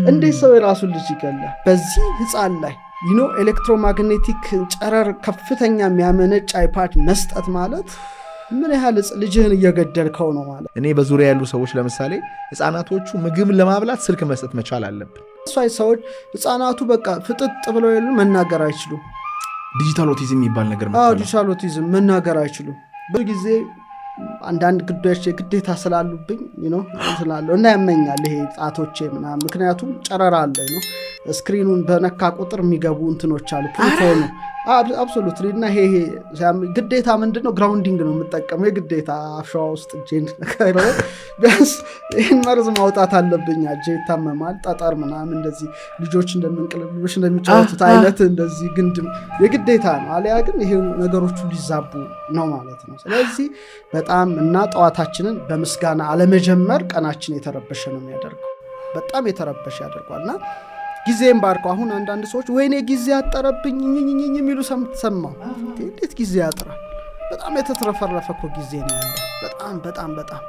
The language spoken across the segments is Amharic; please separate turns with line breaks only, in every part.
እንዴት ሰው የራሱን ልጅ ይገላል? በዚህ ህፃን ላይ electromagnetic ጨረር ከፍተኛ የሚያመነጭ iPad መስጠት ማለት ምን ያህል ልጅህን እየገደልከው ነው ማለት።
እኔ በዙሪያ ያሉ ሰዎች ለምሳሌ ህፃናቶቹ ምግብ ለማብላት ስልክ መስጠት መቻል አለብን።
እሷ ሰዎች ህፃናቱ በቃ ፍጥጥ ብለው የሉ፣ መናገር አይችሉም።
Digital autism የሚባል ነገር
አዎ።
መጥቷል።
Digital autism፣ መናገር አይችሉም። ብዙ ጊዜ አንዳንድ ጉዳዮች የግዴታ ስላሉብኝ ስላለው እና ያመኛል ይሄ ጣቶቼ ምናምን፣ ምክንያቱም ጨረር አለ ነው። Screen ኑን በነካ ቁጥር የሚገቡ እንትኖች አሉ፣ ፕሮቶኑ፣ absolutely። እና ይሄ ግዴታ ምንድነው grounding ነው የምጠቀመው። የግዴታ አሸዋ ውስጥ እጄን ቢያንስ ይህን መርዝ ማውጣት አለብኝ። እጄ ይታመማል፣ ጠጠር ምናምን እንደዚህ ልጆች እንደምንቅልብሎች እንደሚጫወቱት አይነት እንደዚህ ግንድም የግዴታ ነው። አሊያ ግን ይሄ ነገሮቹ ሊዛቡ ነው ማለት ነው። ስለዚህ በጣም እና ጠዋታችንን በምስጋና አለመጀመር ቀናችን የተረበሸ ነው የሚያደርገው፣ በጣም የተረበሸ ያደርጓል። እና ጊዜም ባርከው። አሁን አንዳንድ ሰዎች ወይኔ ጊዜ አጠረብኝ ኝኝኝኝ የሚሉ ሰማሁ። እንዴት ጊዜ ያጥራል? በጣም የተትረፈረፈ እኮ ጊዜ ነው ያለ። በጣም በጣም በጣም።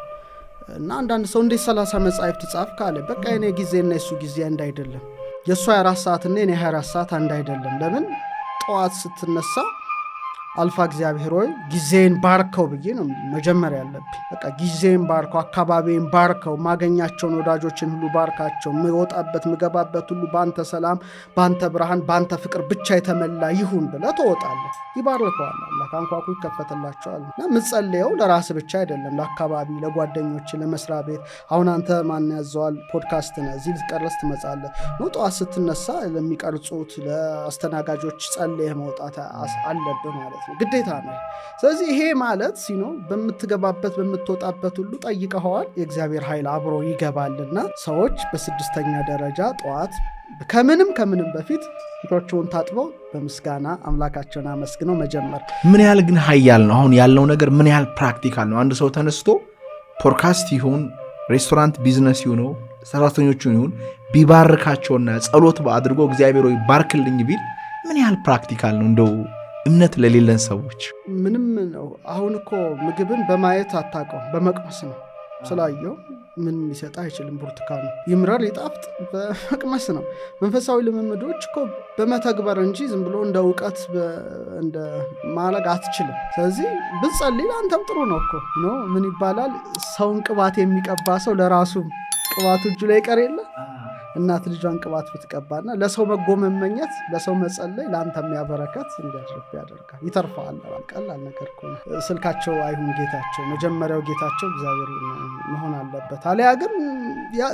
እና አንዳንድ ሰው እንዴት 30 መጽሐፍ ትጻፍ ካለ በቃ የኔ ጊዜና የሱ ጊዜ አንድ አይደለም። የእሱ 24 ሰዓት እና የኔ 24 ሰዓት አንድ አይደለም። ለምን? ጠዋት ስትነሳ አልፋ እግዚአብሔር ሆይ ጊዜን ባርከው ብዬ ነው መጀመሪያ ያለብኝ። በቃ ጊዜን ባርከው፣ አካባቢን ባርከው፣ ማገኛቸውን ወዳጆችን ሁሉ ባርካቸው፣ ምወጣበት ምገባበት ሁሉ በአንተ ሰላም፣ በአንተ ብርሃን፣ በአንተ ፍቅር ብቻ የተመላ ይሁን ብለህ ትወጣለህ። ይባርከዋል አላህ፣ አንኳኩ ይከፈትላቸዋል። እና የምትጸልየው ለራስ ብቻ አይደለም፣ ለአካባቢ፣ ለጓደኞች፣ ለመስሪያ ቤት። አሁን አንተ ማን ያዘዋል ፖድካስት ነህ፣ እዚህ ልትቀረጽ ትመጣለህ ነው። ጠዋት ስትነሳ ለሚቀርጹት ለአስተናጋጆች ጸልየህ መውጣት አለብህ ማለት ነው፣ ግዴታ ነው። ስለዚህ ይሄ ማለት ሲኖ በምትገባበት በምትወጣበት ሁሉ ጠይቀኸዋል፣ የእግዚአብሔር ኃይል አብሮ ይገባልና። ሰዎች በስድስተኛ ደረጃ ጠዋት ከምንም ከምንም በፊት ፊታቸውን ታጥበው በምስጋና አምላካቸውን አመስግነው መጀመር።
ምን ያህል ግን ሀያል ነው አሁን ያለው ነገር? ምን ያህል practical ነው? አንድ ሰው ተነስቶ ፖድካስት ይሁን restaurant business ይሁን ሰራተኞቹን ይሁን ቢባርካቸውና ጸሎት አድርጎ እግዚአብሔር ሆይ ባርክልኝ ቢል ምን ያህል practical ነው እንደው እምነት ለሌለን ሰዎች?
ምንም ነው። አሁን እኮ ምግብን በማየት አታውቀውም፣ በመቅመስ ነው። ስላየው ምን ሊሰጥ አይችልም። ብርቱካኑ ይምረር ይጣፍጥ በመቅመስ ነው። መንፈሳዊ ልምምዶች እኮ በመተግበር እንጂ ዝም ብሎ እንደ እውቀት እንደ ማለግ አትችልም። ስለዚህ ብትጸልይ አንተም ጥሩ ነው እኮ። ምን ይባላል፣ ሰውን ቅባት የሚቀባ ሰው ለራሱ ቅባቱ እጁ ላይ ይቀር የለ። እናት ልጇን ቅባት ብትቀባና ለሰው በጎ መመኘት፣ ለሰው መጸለይ ለአንተ የሚያበረከት እንዲያድርብ ያደርጋል፣ ይተርፈዋል። ቀላል ነገር እኮ ነው። ስልካቸው አይሁን ጌታቸው፣ መጀመሪያው ጌታቸው እግዚአብሔር መሆን አለበት። አሊያ ግን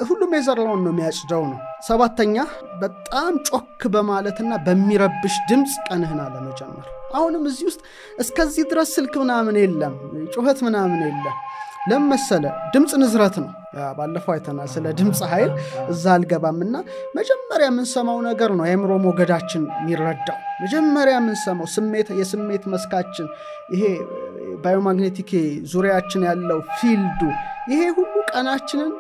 ሁሉም የዘራውን ነው የሚያጭደው ነው። ሰባተኛ፣ በጣም ጮክ በማለትና በሚረብሽ ድምፅ ቀንህን አለመጀመር። አሁንም እዚህ ውስጥ እስከዚህ ድረስ ስልክ ምናምን የለም፣ ጩኸት ምናምን የለም። ለምን መሰለ? ድምፅ ንዝረት ነው። ባለፈው አይተናል ስለ ድምፅ ኃይል፣ እዛ አልገባም። እና መጀመሪያ የምንሰማው ነገር ነው የአእምሮ ሞገዳችን የሚረዳው። መጀመሪያ የምንሰማው ስሜት፣ የስሜት መስካችን፣ ይሄ biomagnetic ዙሪያችን ያለው field ኡ፣ ይሄ ሁሉ ቀናችንን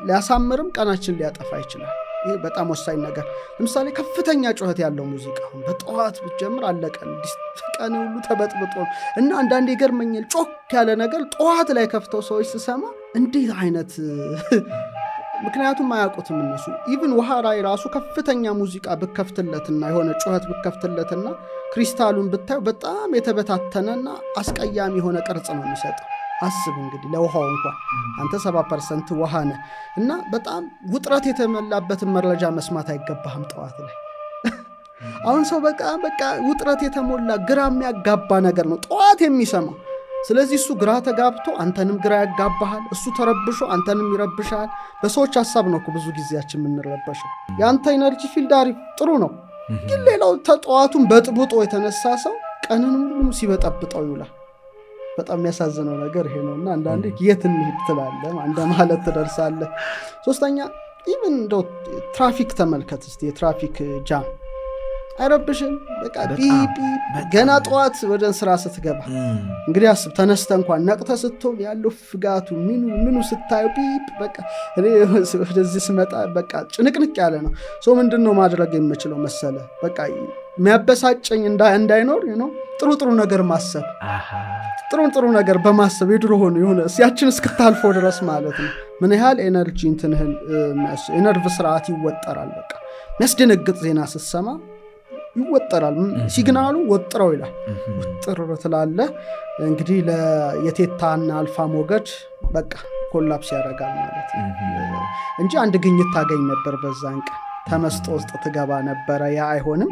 ሊያሳምርም ቀናችንን ሊያጠፋ ይችላል። ይሄ በጣም ወሳኝ ነገር። ለምሳሌ ከፍተኛ ጩኸት ያለው ሙዚቃ አሁን በጠዋት ብትጀምር አለቀ፣ ቀን ሁሉ ተበጥብጦ ነው። እና አንዳንዴ ይገርመኛል፣ ጮክ ያለ ነገር ጠዋት ላይ ከፍተው ሰዎች ስሰማ እንዴት አይነት፣ ምክንያቱም አያውቁትም እነሱ። Even ውሃ ላይ ራሱ ከፍተኛ ሙዚቃ ብከፍትለትና የሆነ ጩኸት ብከፍትለትና ክሪስታሉን ብታዩ በጣም የተበታተነና አስቀያሚ የሆነ ቅርጽ ነው የሚሰጠው። አስብ እንግዲህ ለውሃው እንኳን አንተ 70% ውሃ ነህ እና በጣም ውጥረት የተሞላበትን መረጃ መስማት አይገባህም ጠዋት ላይ። አሁን ሰው በቃ በቃ ውጥረት የተሞላ ግራ የሚያጋባ ነገር ነው ጠዋት የሚሰማው። ስለዚህ እሱ ግራ ተጋብቶ አንተንም ግራ ያጋባሃል። እሱ ተረብሾ አንተንም ይረብሻል። በሰዎች ሀሳብ ነው እኮ ብዙ ጊዜያችን የምንረበሸው። የአንተ energy field አሪፍ ጥሩ ነው፣ ግን ሌላው ተጠዋቱን በጥብጦ የተነሳ ሰው ቀንን ሁሉም ሲበጠብጠው ይውላል። በጣም የሚያሳዝነው ነገር ይሄ ነው። እና አንዳንዴ የት እንሂድ ትላለህ፣ እንደ ማለት ትደርሳለህ። ሶስተኛ፣ even እንደው ትራፊክ ተመልከት እስቲ፣ የ traffic jam። አይረብሽም? በቃ ቢቢ ገና ጠዋት ወደ ስራ ስትገባ እንግዲህ አስብ፣ ተነስተ እንኳን ነቅተ ስትሆን ያለው ፍጋቱ ምኑ ምኑ ስታየው beep፣ በቃ እኔ ወደዚህ ስመጣ በቃ ጭንቅንቅ ያለ ነው። So ምንድን ነው ማድረግ የምችለው መሰለ? በቃ የሚያበሳጨኝ እንዳይኖር ጥሩ ጥሩ ነገር ማሰብ፣ ጥሩ ጥሩ ነገር በማሰብ የድሮ ሆኖ የሆነ ያችን እስክታልፈው ድረስ ማለት ነው። ምን ያህል energy እንትንህን የነርቭ ስርዓት ይወጠራል። በቃ የሚያስደነግጥ ዜና ስትሰማ ይወጠራል። Signal ኡ ወጥረው ይላል፣ ውጥር ትላለህ። እንግዲህ የ theta ና alpha ሞገድ በቃ collapse ያደርጋል ማለት ነው እንጂ አንድ ግኝት ታገኝ ነበር፣ በዛን ቀን ተመስጦ ውስጥ ትገባ ነበረ። ያ አይሆንም።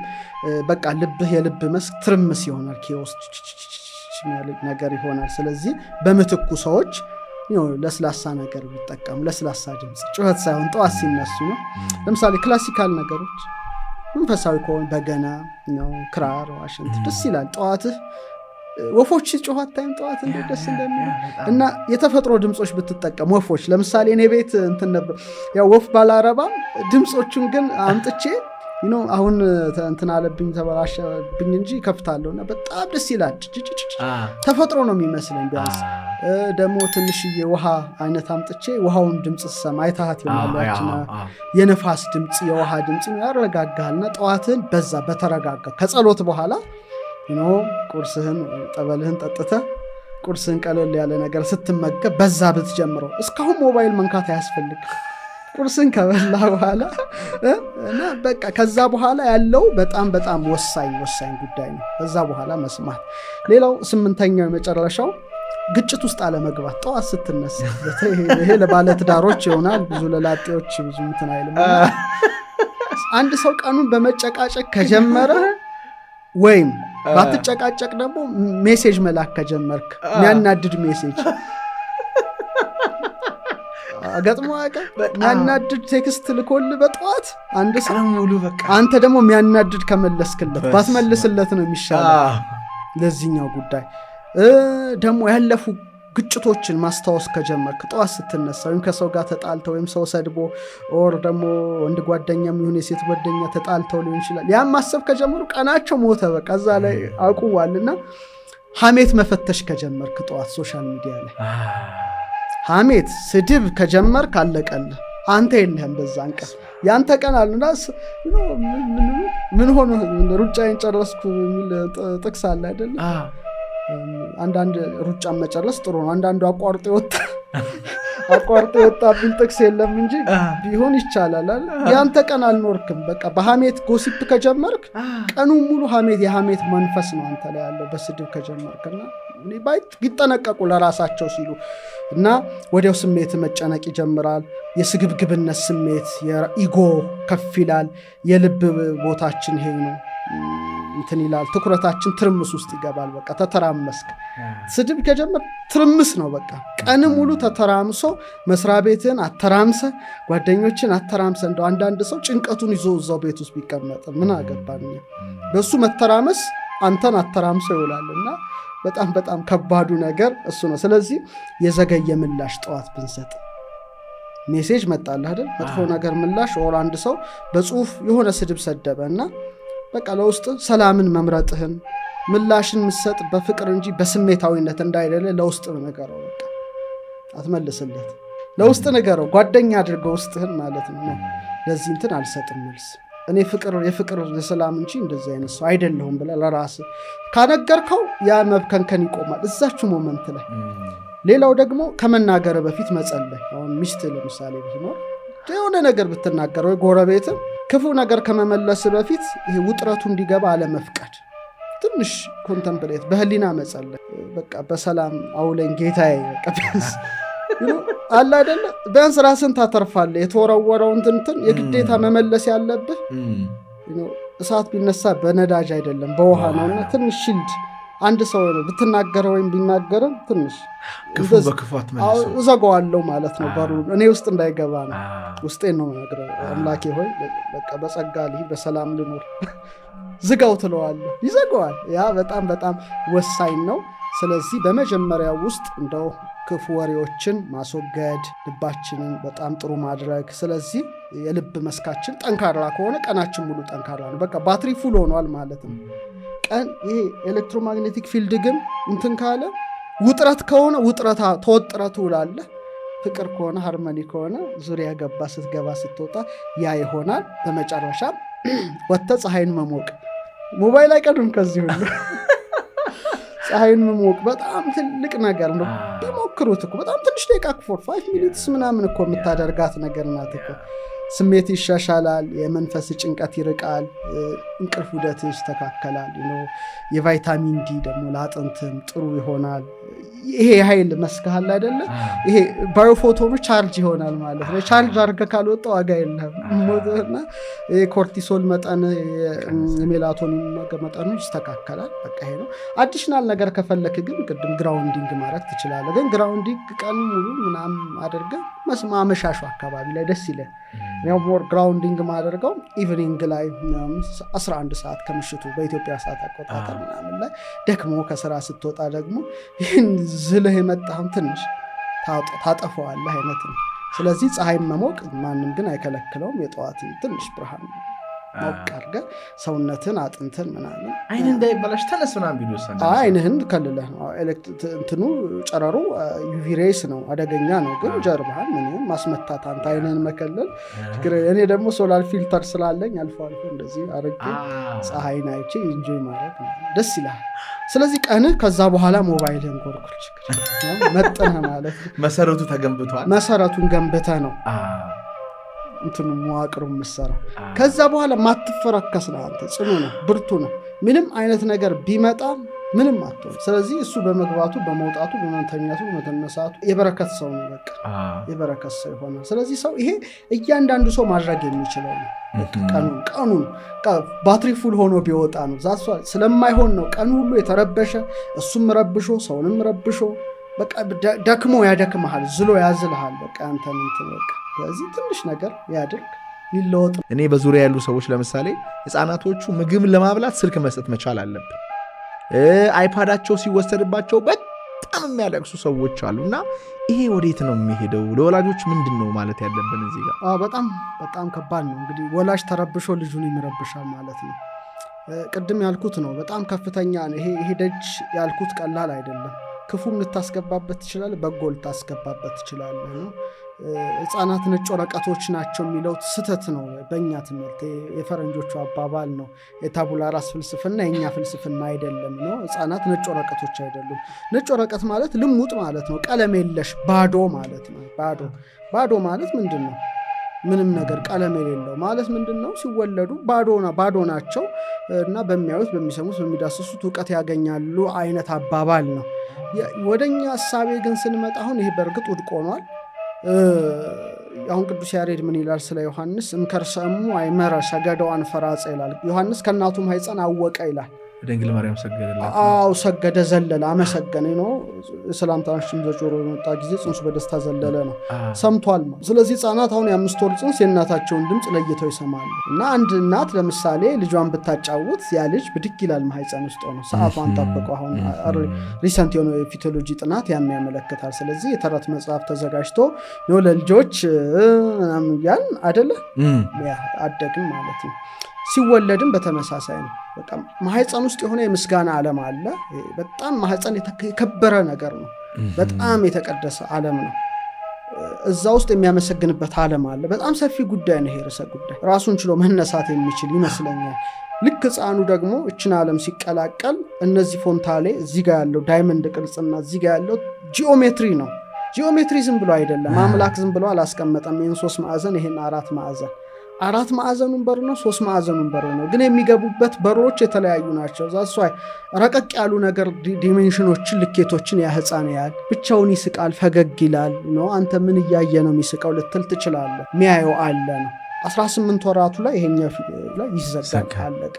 በቃ ልብህ የልብ መስክ ትርምስ ይሆናል፣ chaos ነገር ይሆናል። ስለዚህ በምትኩ ሰዎች ለስላሳ ነገር ቢጠቀሙ፣ ለስላሳ ድምፅ፣ ጩኸት ሳይሆን ጠዋት ሲነሱ ነው። ለምሳሌ classical ነገሮች፣ መንፈሳዊ ከሆነ በገና፣ ክራር፣ ዋሽንት ደስ ይላል። ጠዋትህ ወፎች ሲጮሁ አታይም? ጠዋት እንዴት ደስ እንደሚሉ? እና የተፈጥሮ ድምፆች ብትጠቀም፣ ወፎች ለምሳሌ፣ እኔ ቤት እንትን ነበር፣ ያው ወፍ ባላረባም ድምፆቹን ግን አምጥቼ አሁን እንትን አለብኝ፣ ተበላሸብኝ እንጂ ከፍታለሁ እና በጣም ደስ ይላል። ተፈጥሮ ነው የሚመስለኝ። ቢያንስ ደግሞ ትንሽዬ ውሃ አይነት አምጥቼ ውሃውን ድምፅ ስሰማ፣ አይተሃት ይሆናል፣ የነፋስ ድምፅ፣ የውሃ ድምፅ ያረጋጋል። እና ጠዋትን በዛ በተረጋጋ ከጸሎት በኋላ ቁርስህን ጠበልህን ጠጥተህ፣ ቁርስህን ቀለል ያለ ነገር ስትመገብ በዛ ብትጀምረው፣ እስካሁን ሞባይል መንካት አያስፈልግም። ቁርስን ከበላ በኋላ እና በቃ ከዛ በኋላ ያለው በጣም በጣም ወሳኝ ወሳኝ ጉዳይ ነው። ከዛ በኋላ መስማት። ሌላው ስምንተኛው የመጨረሻው ግጭት ውስጥ አለመግባት ጠዋት ስትነሳ። ይሄ ለባለትዳሮች ይሆናል፣ ብዙ ለላጤዎች ብዙ እንትን አይልም። አንድ ሰው ቀኑን በመጨቃጨቅ ከጀመረ ወይም ባትጨቃጨቅ ደግሞ message መላክ ከጀመርክ፣ የሚያናድድ message ገጥሞ አያውቅም? የሚያናድድ text ልኮልህ በጠዋት አንድ ሰው
ሙሉ በቃ
አንተ ደግሞ የሚያናድድ ከመለስክለት፣ ባትመልስለት ነው የሚሻለው። ለዚህኛው ጉዳይ ደግሞ ያለፉ ግጭቶችን ማስታወስ ከጀመርክ ጠዋት ስትነሳ፣ ወይም ከሰው ጋር ተጣልተው ወይም ሰው ሰድቦ or ደግሞ ወንድ ጓደኛም ይሁን የሴት ጓደኛ ተጣልተው ሊሆን ይችላል። ያን ማሰብ ከጀመሩ ቀናቸው ሞተ፣ በቃ እዛ ላይ አቁዋል። እና ሀሜት መፈተሽ ከጀመርክ ጠዋት social media ላይ ሀሜት፣ ስድብ ከጀመርክ አለቀልህ። አንተ የለህም በዛን ቀን፣ ያንተ ቀን አሉና ምን ሆኖ ሩጫዬን ጨረስኩ የሚል ጥቅስ አለ አይደለም? አንዳንድ ሩጫን መጨረስ ጥሩ ነው። አንዳንዱ አቋርጦ የወጣ ቢል ጥቅስ የለም እንጂ ቢሆን ይቻላል። ያንተ ቀን አልኖርክም። በቃ በሀሜት gossip ከጀመርክ ቀኑ ሙሉ ሀሜት፣ የሀሜት መንፈስ ነው አንተ ላይ ያለው በስድብ ከጀመርክና ቢጠነቀቁ ለራሳቸው ሲሉ። እና ወዲያው ስሜት መጨነቅ ይጀምራል። የስግብግብነት ስሜት፣ የ ego ከፍ ይላል። የልብ ቦታችን ይሄ ነው እንትን ይላል። ትኩረታችን ትርምስ ውስጥ ይገባል። በቃ ተተራመስክ። ስድብ ከጀመር ትርምስ ነው። በቃ ቀን ሙሉ ተተራምሶ፣ መስሪያ ቤትን አተራምሰ፣ ጓደኞችን አተራምሰ። እንደው አንዳንድ ሰው ጭንቀቱን ይዞ እዛው ቤት ውስጥ ቢቀመጥ ምን አገባን? በእሱ መተራመስ አንተን አተራምሶ ይውላል እና በጣም በጣም ከባዱ ነገር እሱ ነው። ስለዚህ የዘገየ ምላሽ ጠዋት ብንሰጥ፣ message መጣልህ አይደል? መጥፎ ነገር ምላሽ or አንድ ሰው በጽሁፍ የሆነ ስድብ ሰደበ እና በቃ ለውስጥ ሰላምን መምረጥህን፣ ምላሽን ምሰጥ በፍቅር እንጂ በስሜታዊነት እንዳይደለ ለውስጥ ንገረው። በቃ አትመልስለት፣ ለውስጥ ንገረው። ጓደኛ አድርገው ውስጥህን ማለት ነው። ለዚህ እንትን አልሰጥም መልስ፣ እኔ ፍቅር የፍቅር የሰላም እንጂ እንደዚህ አይነት ሰው አይደለሁም ብለህ ለራስህ ካነገርከው ያ መብከንከን ይቆማል እዛችሁ moment ላይ። ሌላው ደግሞ ከመናገር በፊት መጸለይ። አሁን ሚስት ለምሳሌ ብትኖር የሆነ ነገር ብትናገር ወይ ጎረቤትም ክፉ ነገር ከመመለስ በፊት ይሄ ውጥረቱ እንዲገባ አለመፍቀድ፣ ትንሽ contemplate፣ በህሊና መጸለይ። በቃ በሰላም አውለኝ ጌታዬ፣ በቃ ቢያንስ አለ አይደለ፣ ቢያንስ ራስን ታተርፋለህ። የተወረወረውን እንትን የግዴታ መመለስ ያለብህ እሳት ቢነሳ በነዳጅ አይደለም በውሃ ነውና ትንሽ shield አንድ ሰው ብትናገረ ወይም ቢናገርም ትንሽ
ክፉ በክፉ አትመልሰው።
እዘጋዋለሁ ማለት ነው። በሩ እኔ ውስጥ እንዳይገባ ነው። ውስጤን ነው የምነግረው። አምላኬ ሆይ በቃ በጸጋ ልሂድ፣ በሰላም ልኖር፣ ዝጋው ትለዋለህ፣ ይዘጋዋል። ያ በጣም በጣም ወሳኝ ነው። ስለዚህ በመጀመሪያው ውስጥ እንደው ክፉ ወሬዎችን ማስወገድ፣ ልባችንን በጣም ጥሩ ማድረግ። ስለዚህ የልብ መስካችን ጠንካራ ከሆነ ቀናችን ሙሉ ጠንካራ ነው። በቃ ባትሪ full ሆኗል ማለት ነው። ቀን ይሄ electromagnetic field ግን እንትን ካለ፣ ውጥረት ከሆነ ውጥረት ተወጥረህ ትውላለህ። ፍቅር ከሆነ፣ harmony ከሆነ ዙሪያ ገባ ስትገባ ስትወጣ ያ ይሆናል። በመጨረሻ ወጥተህ ፀሐይን መሞቅ፣ ሞባይል አይቀድም ከዚህ ሁሉ። ፀሐይን መሞቅ በጣም ትልቅ ነገር ነው። ቢሞክሩት እኮ በጣም ትንሽ ደቂቃ፣ 4-5 minutes ምናምን እኮ የምታደርጋት ነገር ናት እኮ። ስሜት ይሻሻላል፣ የመንፈስ ጭንቀት ይርቃል፣ እንቅልፍ ውደት ይስተካከላል። የ vitamin D ደግሞ ለአጥንትም ጥሩ ይሆናል። ይሄ የኃይል መስክሃል አይደለ? ይሄ biophoton ኑ charge ይሆናል ማለት ነው። Charge አድርገህ ካልወጣ ዋጋ የለህም። እና የ cortisol መጠን፣ የሜላቶኒን መጠኑ ይስተካከላል። በቃ ይሄ ነው። Additional ነገር ከፈለክ ግን ቅድም grounding ማድረግ ትችላለህ። ግን grounding ቀን ሙሉ ምናምን አድርገህ ማመሻሹ አካባቢ ላይ ደስ ይላል። ያው more grounding ማደርገው evening ላይ 11 ሰዓት ከምሽቱ በኢትዮጵያ ሰዓት አቆጣጠር ምናምን ላይ ደክሞ ከስራ ስትወጣ ደግሞ ይህን ዝለህ የመጣህን ትንሽ ታጠፈዋለህ አይነት ነው። ስለዚህ ፀሐይን መሞቅ ማንም ግን አይከለክለውም። የጠዋትን ትንሽ ብርሃን ሞቅ አድርገህ ሰውነትን አጥንትን ምናምን።
አይን እንዳይበላሽ ተነስ ምናምን ቢሉ?
አይንህን ከልለህ ነው። እንትኑ ጨረሩ UV rays ነው፣ አደገኛ ነው። ግን ጀርባህን ምንም ማስመታት አንተ አይንህን መከለል ችግር። እኔ ደግሞ solar filter ስላለኝ አልፎ አልፎ እንደዚህ አድርጌ ፀሐይን አይቼ enjoy ማድረግ ደስ ይላል። ስለዚህ ቀንህ ከዛ በኋላ ሞባይልህን ጎርጉር፣ ችግር መጥነህ ማለት ነው።
መሰረቱ ተገንብቷል።
መሰረቱን ገንብተህ ነው እንትኑ መዋቅሩ የምሰራው። ከዛ በኋላ ማትፈረከስ ነህ አንተ፣ ጽኑ ነህ፣ ብርቱ ነህ። ምንም አይነት ነገር ቢመጣ ምንም አትሆን። ስለዚህ እሱ በመግባቱ፣ በመውጣቱ፣ በመተኛቱ፣ በመነሳቱ የበረከት ሰው ነው። በቃ የበረከት ሰው ይሆናል። ስለዚህ ሰው ይሄ እያንዳንዱ ሰው ማድረግ የሚችለው ነው። ቀኑን ቀኑን ባትሪ full ሆኖ ቢወጣ ነው። That's why ስለማይሆን ነው ቀኑ ሁሉ የተረበሸ፣ እሱም ረብሾ ሰውንም ረብሾ በቃ ደክሞ ያደክመሃል፣ ዝሎ ያዝልሃል። በቃ አንተን እንትን በቃ ስለዚህ ትንሽ ነገር ያድርግ ሊለወጥ።
እኔ በዙሪያ ያሉ ሰዎች ለምሳሌ ህፃናቶቹ ምግብ ለማብላት ስልክ መስጠት መቻል አለብን። iPad ኣቸው ሲወሰድባቸው በጣም የሚያለቅሱ ሰዎች አሉ። እና ይሄ ወዴት ነው የሚሄደው? ለወላጆች ምንድን ነው ማለት ያለብን እዚህ ጋር?
በጣም በጣም ከባድ ነው። እንግዲህ ወላጅ ተረብሾ ልጁን ይረብሻል ማለት ነው። ቅድም ያልኩት ነው። በጣም ከፍተኛ ነው። ይሄ ደጅ ያልኩት ቀላል አይደለም። ክፉም ልታስገባበት ትችላለህ፣ በጎ ልታስገባበት ትችላለህ ነው። ህፃናት ነጭ ወረቀቶች ናቸው የሚለው ስህተት ነው። በእኛ ትምህርት የፈረንጆቹ አባባል ነው። የ tabula rasa ፍልስፍና የእኛ ፍልስፍና አይደለም ነው። ህፃናት ነጭ ወረቀቶች አይደሉም። ነጭ ወረቀት ማለት ልሙጥ ማለት ነው። ቀለም የለሽ ባዶ ማለት ነው። ባዶ ባዶ ማለት ምንድን ነው? ምንም ነገር ቀለም የሌለው ማለት ምንድን ነው? ሲወለዱ ባዶ ናቸው እና በሚያዩት፣ በሚሰሙት፣ በሚዳስሱት እውቀት ያገኛሉ አይነት አባባል ነው። ወደኛ እሳቤ ግን ስንመጣ አሁን ይሄ በእርግጥ ውድቅ ሆኗል። አሁን ቅዱስ ያሬድ ምን ይላል ስለ ዮሐንስ? እምከርሰ እሙ አእመረ ሰገደ ወአንፈራጸ ይላል። ዮሐንስ ከእናቱ ማኅፀን አወቀ ይላል።
ድንግል ማርያም ሰገደላት።
አዎ፣ ሰገደ፣ ዘለለ፣ አመሰገነ ነው። ሰላምታሽም ዘጆሮ በመጣ ጊዜ ጽንሱ በደስታ ዘለለ ነው። ሰምቷል ነው። ስለዚህ ህፃናት አሁን የ5 ወር ጽንስ የእናታቸውን ድምፅ ለይተው ይሰማሉ። እና አንድ እናት ለምሳሌ ልጇን ብታጫውት ያ ልጅ ብድግ ይላል ማህፀን ውስጥ ሆኖ ሰዓቷን ጠብቆ። አሁን recent የሆነ የ fetology ጥናት ያን ያመለክታል። ስለዚህ የተረት መጽሐፍ ተዘጋጅቶ ነው ለልጆች ምናምን እያልን አደለ አደግን ማለት ነው። ሲወለድም በተመሳሳይ ነው። በቃ ማህፀን ውስጥ የሆነ የምስጋና ዓለም አለ። በጣም ማህፀን የከበረ ነገር ነው። በጣም የተቀደሰ ዓለም ነው። እዛ ውስጥ የሚያመሰግንበት ዓለም አለ። በጣም ሰፊ ጉዳይ ነው ይሄ ርዕሰ ጉዳይ፣ ራሱን ችሎ መነሳት የሚችል ይመስለኛል። ልክ ህፃኑ ደግሞ እችን ዓለም ሲቀላቀል እነዚህ ፎንታሌ እዚህ ጋ ያለው diamond ቅርጽና እዚህ ጋ ያለው ጂኦሜትሪ ነው። ጂኦሜትሪ ዝም ብሎ አይደለም። አምላክ ዝም ብሎ አላስቀመጠም። ይህን ሶስት ማዕዘን፣ ይህን አራት ማዕዘን፣ አራት ማዕዘኑን በር ነው፣ ሶስት ማዕዘኑን በር ነው። ግን የሚገቡበት በሮች የተለያዩ ናቸው። That's why ረቀቅ ያሉ ነገር dimension ኦችን፣ ልኬቶችን ያ ህፃን ያያል። ብቻውን ይስቃል፣ ፈገግ ይላል። አንተ ምን እያየ ነው የሚስቀው ልትል ትችላለህ። ሚያየው አለ ነው። 18 ወራቱ ላይ ይሄኛው ላይ ይዘጋል። አለቀ።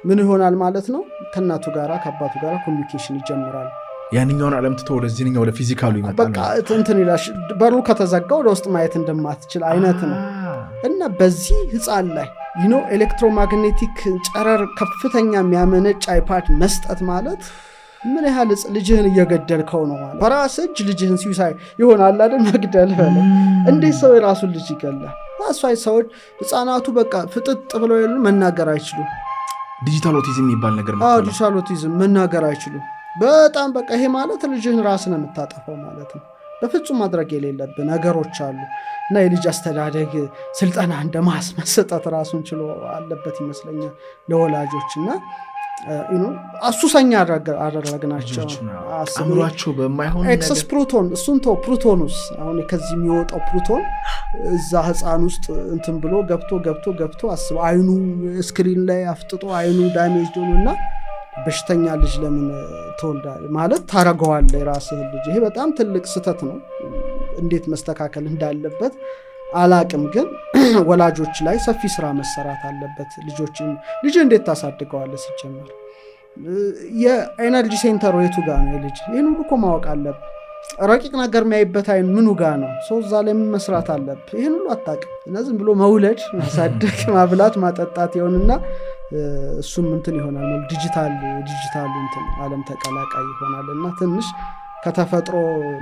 ምን ይሆናል ማለት ነው? ከእናቱ ጋራ ከአባቱ ጋራ communication ይጀምራል።
ያንኛውን ዓለም ትቶ ወደዚህኛው ወደ physical ኡ ይመጣል።
በቃ እንትን ይላል። በሩ ከተዘጋ ወደ ውስጥ ማየት እንደማትችል አይነት ነው። እና በዚህ ህፃን ላይ electromagnetic ጨረር ከፍተኛ የሚያመነጭ iPad መስጠት ማለት ምን ያህል ልጅህን እየገደልከው ነው ማለት፣ በራስህ እጅ ልጅህን suicide ይሆናል አይደል? መግደል በለው። እንዴት ሰው የራሱን ልጅ ይገላል? እሷ ሰዎች ህፃናቱ በቃ ፍጥጥ ብለው የሉ፣ መናገር አይችሉም።
Digital autism የሚባል ነገር።
Digital autism፣ መናገር አይችሉም። በጣም በቃ ይሄ ማለት ልጅህን ራስን የምታጠፋው ማለት ነው። በፍጹም ማድረግ የሌለብህ ነገሮች አሉ እና የልጅ አስተዳደግ ስልጠና እንደ ማስመሰጠት ራሱን ችሎ አለበት ይመስለኛል ለወላጆች። እና ሱሰኛ አደረግናቸው።
አእምሯቸው በማይሆን
Excess proton፣ እሱን ተው፣ ፕሮቶኑስ አሁን ከዚህ የሚወጣው ፕሮቶን እዛ ህፃን ውስጥ እንትን ብሎ ገብቶ ገብቶ ገብቶ አስበው፣ አይኑ screen ላይ አፍጥጦ አይኑ damage ሆኖ እና በሽተኛ ልጅ ለምን ትወልዳለህ ማለት ታረገዋለህ የራስህን ልጅ? ይሄ በጣም ትልቅ ስህተት ነው። እንዴት መስተካከል እንዳለበት አላቅም፣ ግን ወላጆች ላይ ሰፊ ስራ መሰራት አለበት። ልጆችን ልጅ እንዴት ታሳድገዋለህ? ሲጀመር የ energy center ኡ የቱ ጋ ነው የልጅ? ይህን ሁሉ እኮ ማወቅ አለብህ። ረቂቅ ነገር የሚያይበት አይን ምኑ ጋ ነው? ሰው እዛ ላይ መስራት አለብህ። ይህን ሁሉ አታውቅም እና ዝም ብሎ መውለድ፣ ማሳደግ፣ ማብላት፣ ማጠጣት ይሆንና እሱም እንትን ይሆናል፣ ዲጂታል እንትን ዓለም ተቀላቃይ ይሆናል እና ትንሽ ከተፈጥሮ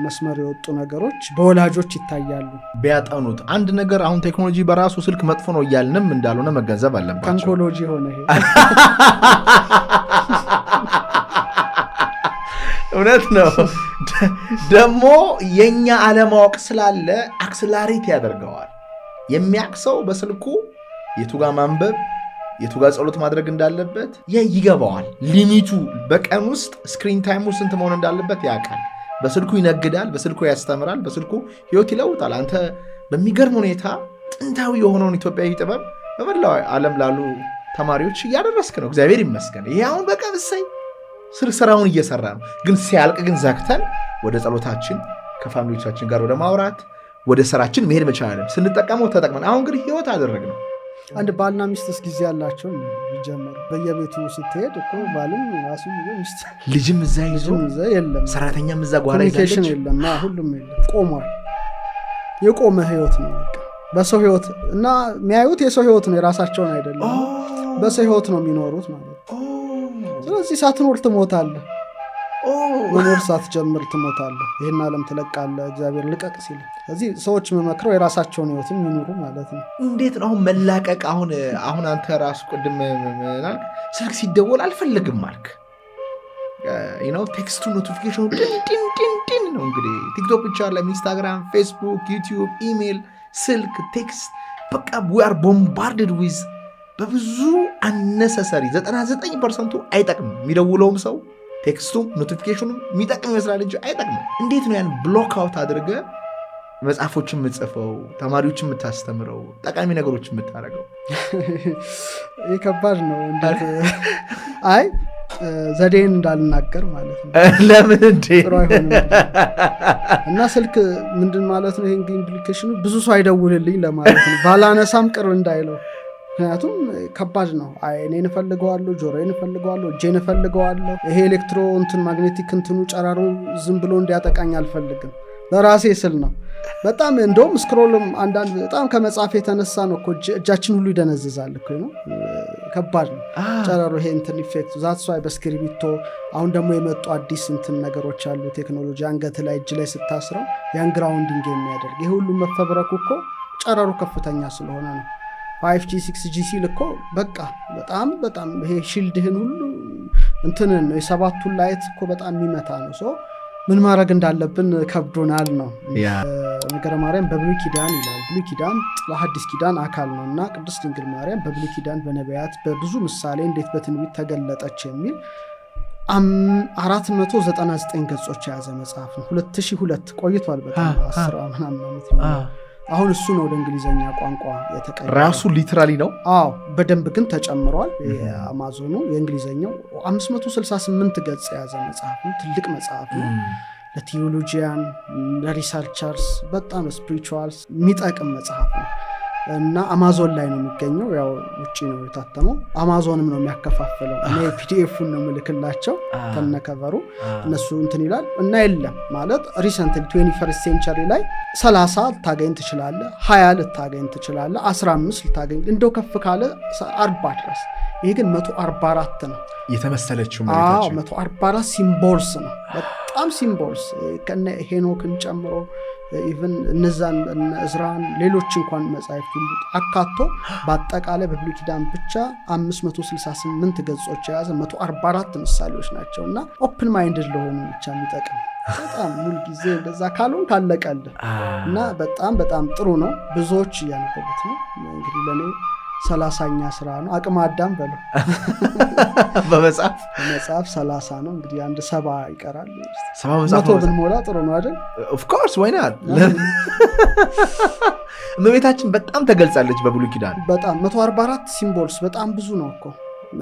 መስመር የወጡ ነገሮች በወላጆች ይታያሉ።
ቢያጠኑት አንድ ነገር፣ አሁን ቴክኖሎጂ በራሱ ስልክ መጥፎ ነው እያልንም እንዳልሆነ መገንዘብ አለባቸው።
ከንኮሎጂ ሆነ ይሄ።
እውነት ነው። ደግሞ የእኛ አለማወቅ ስላለ accelerate ያደርገዋል። የሚያቅ ሰው በስልኩ የቱጋ ማንበብ፣ የቱጋ ጸሎት ማድረግ እንዳለበት ይገባዋል። Limit ኡ በቀን ውስጥ screen time ኡ ስንት መሆን እንዳለበት ያውቃል። በስልኩ ይነግዳል፣ በስልኩ ያስተምራል፣ በስልኩ ህይወት ይለውጣል። አንተ በሚገርም ሁኔታ ጥንታዊ የሆነውን ኢትዮጵያዊ ጥበብ በመላው ዓለም ላሉ ተማሪዎች እያደረስክ ነው። እግዚአብሔር ይመስገን። ይሄ አሁን በቃ እሰይ ስር ስራውን እየሰራ ነው። ግን ሲያልቅ ግን ዘግተን ወደ ጸሎታችን፣ ከ family ዎቻችን ጋር ወደ ማውራት፣ ወደ ስራችን መሄድ መቻል አለብን። ስንጠቀመው ተጠቅመን፣ አሁን እንግዲህ ህይወት አደረግነው።
አንድ ባልና ሚስትስ ጊዜ ያላቸው ጀመሩ። በየቤቱ ስትሄድ እኮ ባልም ራሱ ሚስት
ልጅም እዛ ይዞ
ልጅም እዛ የለም፣
ሰራተኛም እዛ ጓራ
Communication
ይዛለች።
የለም፣ ሁሉም የለም፣ ቆሟል። የቆመ ህይወት ነው በቃ በሰው ህይወት እና የሚያዩት የሰው ህይወት ነው፣ የራሳቸውን አይደለም። በሰው ህይወት ነው የሚኖሩት ማለት ነው። ስለዚህ ሳትኖር ትሞታለህ። መኖር ሳትጀምር ትሞታለህ። ይህን ዓለም ትለቃለህ እግዚአብሔር ልቀቅ ሲል። ስለዚህ ሰዎች የምመክረው የራሳቸውን ህይወትም ይኑሩ ማለት ነው።
እንዴት ነው አሁን መላቀቅ? አሁን አንተ ራሱ ቅድም ምን አልክ? ስልክ ሲደወል አልፈልግም አልክ። Text ኡ notification ኑ ድን ድን ድን ድን ነው። እንግዲህ ቲክቶክ ብቻ አይደለም፣ ኢንስታግራም፣ ፌስቡክ፣ ዩቲዩብ፣ ኢሜል፣ ስልክ፣ text፣ በቃ we are bombarded with በብዙ unnecessary፣ 99% ኡ አይጠቅምም። የሚደውለውም ሰው፣ text ኡም notification ኑም የሚጠቅም ይመስላል እንጂ አይጠቅምም። እንዴት ነው ያን block out አድርገህ መጽሐፎችን የምትጽፈው፣ ተማሪዎች የምታስተምረው፣ ጠቃሚ ነገሮች የምታደርገው?
ይህ ከባድ ነው። እንዴት አይ ዘዴን እንዳልናገር ማለት ነው።
ለምን እንዴ?
ጥሩ አይሆንም። እና ስልክ ምንድን ማለት ነው? ይሄ implication ኑ ብዙ ሰው አይደውልልኝ ለማለት ነው። ባላነሳም ቅር እንዳይለው። ምክንያቱም ከባድ ነው። አይኔን እፈልገዋለሁ፣ ጆሮዬን እፈልገዋለሁ፣ እጄን እፈልገዋለሁ። ይሄ electro እንትን magnetic እንትኑ ጨረሩ ዝም ብሎ እንዲያጠቃኝ አልፈልግም። ለራሴ ስል ነው። በጣም እንደውም scroll ም አንዳንድ በጣም ከመጻፍ የተነሳ ነው እኮ እጃችን ሁሉ ይደነዝዛል እኮ ነው። ከባድ ነው ጨረሩ፣ ይሄ እንትን effect ኡ። That's why በእስክሪብቶ አሁን ደግሞ የመጡ አዲስ እንትን ነገሮች አሉ፣ ቴክኖሎጂ አንገት ላይ እጅ ላይ ስታስረው ያን grounding የሚያደርግ። ይሄ ሁሉ መፈብረኩ እኮ ጨረሩ ከፍተኛ ስለሆነ ነው። 5G 6G ሲል እኮ በቃ በጣም በጣም ይሄ shield ህን ሁሉ እንትንን ነው፣ የሰባቱን light እኮ በጣም የሚመታ ነው። So ምን ማድረግ እንዳለብን ከብዶናል ነው። ነገረ ማርያም በብሉይ ኪዳን ይላል። ብሉይ ኪዳን ለሐዲስ ኪዳን አካል ነው እና ቅድስት ድንግል ማርያም በብሉይ ኪዳን በነቢያት በብዙ ምሳሌ እንዴት በትንቢት ተገለጠች የሚል 499 ገጾች የያዘ መጽሐፍ ነው። 2002 ቆይቷል። በጣም 10 ምናምን ዓመት ነው። አሁን እሱ ነው ወደ እንግሊዝኛ ቋንቋ የተቀየረው።
ራሱ literally ነው።
አዎ፣ በደንብ ግን ተጨምሯል። የአማዞኑ የእንግሊዝኛው 568 ገጽ የያዘ መጽሐፍ ነው። ትልቅ መጽሐፍ ነው። ለ theologian፣ ለ researchers፣ በጣም spirituals የሚጠቅም መጽሐፍ ነው እና አማዞን ላይ ነው የሚገኘው። ያው ውጭ ነው የታተመው። አማዞንም ነው የሚያከፋፍለው። እኔ PDF ኡን ነው ምልክላቸው ከነከቨሩ፣ እነሱ እንትን ይላል እና የለም ማለት recently 21 century ላይ 30 ልታገኝ ትችላለህ፣ 20 ልታገኝ ትችላለህ፣ 15 ልታገኝ፣ እንደው ከፍ ካለ 40 ድረስ። ይሄ ግን 144 ነው።
የተመሰለችው እመቤታችን።
144 symbols ነው። በጣም symbols ከነ ሄኖክን ጨምሮ፣ even እነዛን እነ እዝራን ሌሎች እንኳን መጻሕፍት ሁሉ አካቶ በአጠቃላይ በብሉይ ኪዳን ብቻ 568 ገጾች የያዘ 144 ምሳሌዎች ናቸው። እና open minded ለሆኑ ብቻ የሚጠቅም፣ በጣም ሙሉ ጊዜ እንደዛ ካልሆን ካለቀልህ። እና በጣም በጣም ጥሩ ነው። ብዙዎች እያነበቡት ነው። እንግዲህ ለእኔ 30ኛ ስራ ነው። አቅመ አዳም በለው።
በመጽሐፍ።
በመጽሐፍ 30 ነው። እንግዲህ አንድ 70 ይቀራል።
70 መጽሐፍ።
100 ብንሞላ ጥሩ ነው አይደል?
Of course, why not? እመቤታችን በጣም ተገልጻለች በብሉይ ኪዳን።
በጣም፣ 144 symbols በጣም ብዙ ነው እኮ።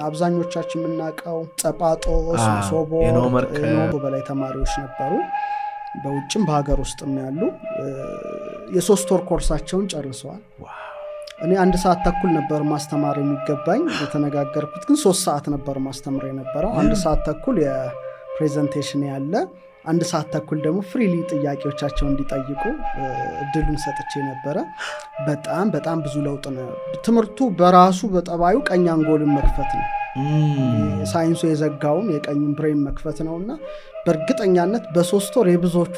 አብዛኞቻችን የምናውቀው ጸጳጦስ፣ መሶበ
የኖህ መርከብ።
በላይ ተማሪዎች ነበሩ፣ በውጭም በሀገር ውስጥም ያሉ። የ3 ወር ኮርሳቸውን ጨርሰዋል። እኔ አንድ ሰዓት ተኩል ነበር ማስተማር የሚገባኝ። የተነጋገርኩት ግን 3 ሰዓት ነበር ማስተምር የነበረው። አንድ ሰዓት ተኩል የ presentation ያለ፣ አንድ ሰዓት ተኩል ደግሞ freely ጥያቄዎቻቸውን እንዲጠይቁ እድሉን ሰጥቼ ነበረ። በጣም በጣም ብዙ ለውጥ ነው። ትምህርቱ በራሱ በጠባዩ ቀኝ አንጎልን መክፈት ነው። ሳይንሱ የዘጋውን የቀኙን brain መክፈት ነው። እና በእርግጠኛነት በ3 ወር የብዙዎቹ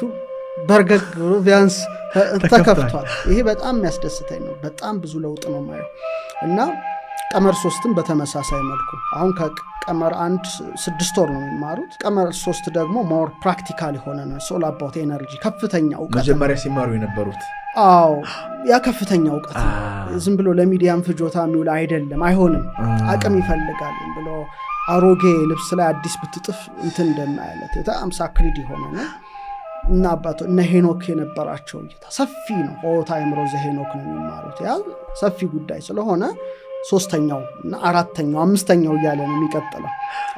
በርገግ ብሎ ቢያንስ ተከፍቷል። ይሄ በጣም የሚያስደስተኝ ነው። በጣም ብዙ ለውጥ ነው ማየው። እና ቀመር ሶስትም በተመሳሳይ መልኩ፣ አሁን ከቀመር አንድ 6 ወር ነው የሚማሩት። ቀመር ሶስት ደግሞ more practical የሆነ ነው። It's all about energy፣ ከፍተኛ እውቀት ነው።
መጀመሪያ ሲማሩ የነበሩት።
አዎ፣ ያ ከፍተኛ እውቀት ነው። ዝም ብሎ ለሚዲያም ፍጆታ የሚውል አይደለም፣ አይሆንም። አቅም ይፈልጋል። ዝም ብሎ አሮጌ ልብስ ላይ አዲስ ብትጥፍ እንትን እንደማያለት በጣም sacred የሆነ ነው። እና አባቶ እነ ሄኖክ የነበራቸው እይታ ሰፊ ነው። ሆታ አእምሮ ዘሄኖክ ነው የሚማሩት። ያ ሰፊ ጉዳይ ስለሆነ ሶስተኛው እና አራተኛው አምስተኛው እያለ ነው የሚቀጥለው።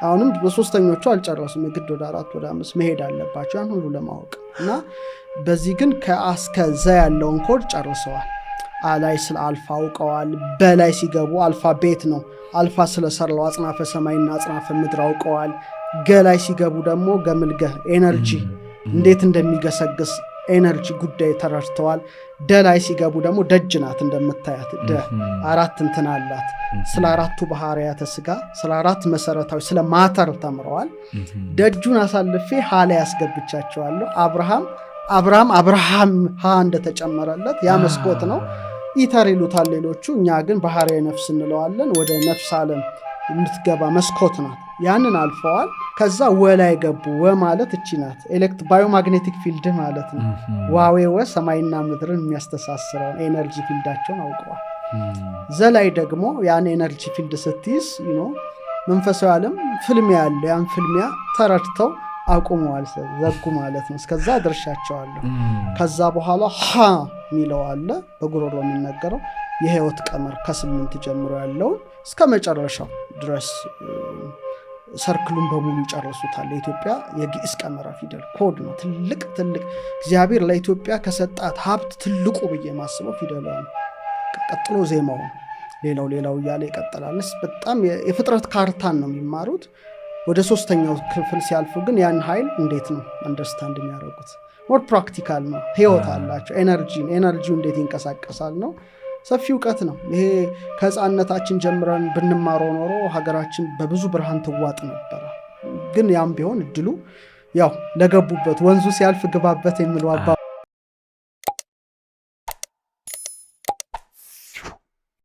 አሁንም በሶስተኞቹ አልጨረሱም። የግድ ወደ አራት ወደ አምስት መሄድ አለባቸው ያን ሁሉ ለማወቅ። እና በዚህ ግን ከአ እስከ ዘ ያለውን ኮድ ጨርሰዋል። አላይ ስለ አልፋ አውቀዋል። በላይ ሲገቡ alphabet ነው። አልፋ ስለሰራው አጽናፈ ሰማይና አጽናፈ ምድር አውቀዋል። ገላይ ሲገቡ ደግሞ ገምልገ energy እንዴት እንደሚገሰግስ energy ጉዳይ ተረድተዋል። ደላይ ሲገቡ ደግሞ ደጅ ናት፣ እንደምታያት ደ አራት እንትን አላት። ስለ አራቱ ባህርያተ ስጋ፣ ስለ አራት መሰረታዊ፣ ስለ matter ተምረዋል። ደጁን አሳልፌ ሀ ላይ ያስገብቻቸዋለሁ። አብርሃም አብርሃም አብርሃም ሀ እንደተጨመረለት ያ መስኮት ነው። Ether ይሉታል ሌሎቹ፣ እኛ ግን ባህርያዊ ነፍስ እንለዋለን። ወደ ነፍስ ዓለም የምትገባ መስኮት ናት። ያንን አልፈዋል። ከዛ ወ ላይ ገቡ። ወ ማለት እቺ ናት። Biomagnetic field ማለት ነው። ዋዌ ወ ሰማይና ምድርን የሚያስተሳስረውን energy field ኣቸውን አውቀዋል። ዘ ላይ ደግሞ ያን energy field ስትይዝ መንፈሳዊ ዓለም ፍልሚያ ያለ ያን ፍልሚያ ተረድተው አቁመዋል። ዘጉ ማለት ነው። እስከዛ ድርሻቸዋለሁ። ከዛ በኋላ ሀ የሚለው አለ፣ በጉሮሮ የሚነገረው የህይወት ቀመር ከ8 ጀምሮ ያለውን እስከ መጨረሻው ድረስ circle ኡን በሙሉ ይጨርሱታል። የኢትዮጵያ የግዕዝ ቀመራ ፊደል ኮድ ነው። ትልቅ ትልቅ እግዚአብሔር ለኢትዮጵያ ከሰጣት ሀብት ትልቁ ብዬ ማስበው ፊደሏ ነው። ቀጥሎ ዜማው ነው። ሌላው ሌላው እያለ ይቀጥላል። በጣም የፍጥረት ካርታን ነው የሚማሩት። ወደ ሶስተኛው ክፍል ሲያልፉ ግን ያን ኃይል እንዴት ነው understand የሚያደርጉት? More practical ነው። ህይወት አላቸው። Energy ው እንዴት ይንቀሳቀሳል ነው። ሰፊ እውቀት ነው ይሄ። ከህፃነታችን ጀምረን ብንማረው ኖሮ ሀገራችን በብዙ ብርሃን ትዋጥ ነበረ። ግን ያም ቢሆን እድሉ ያው ለገቡበት፣ ወንዙ ሲያልፍ ግባበት የሚለው አባ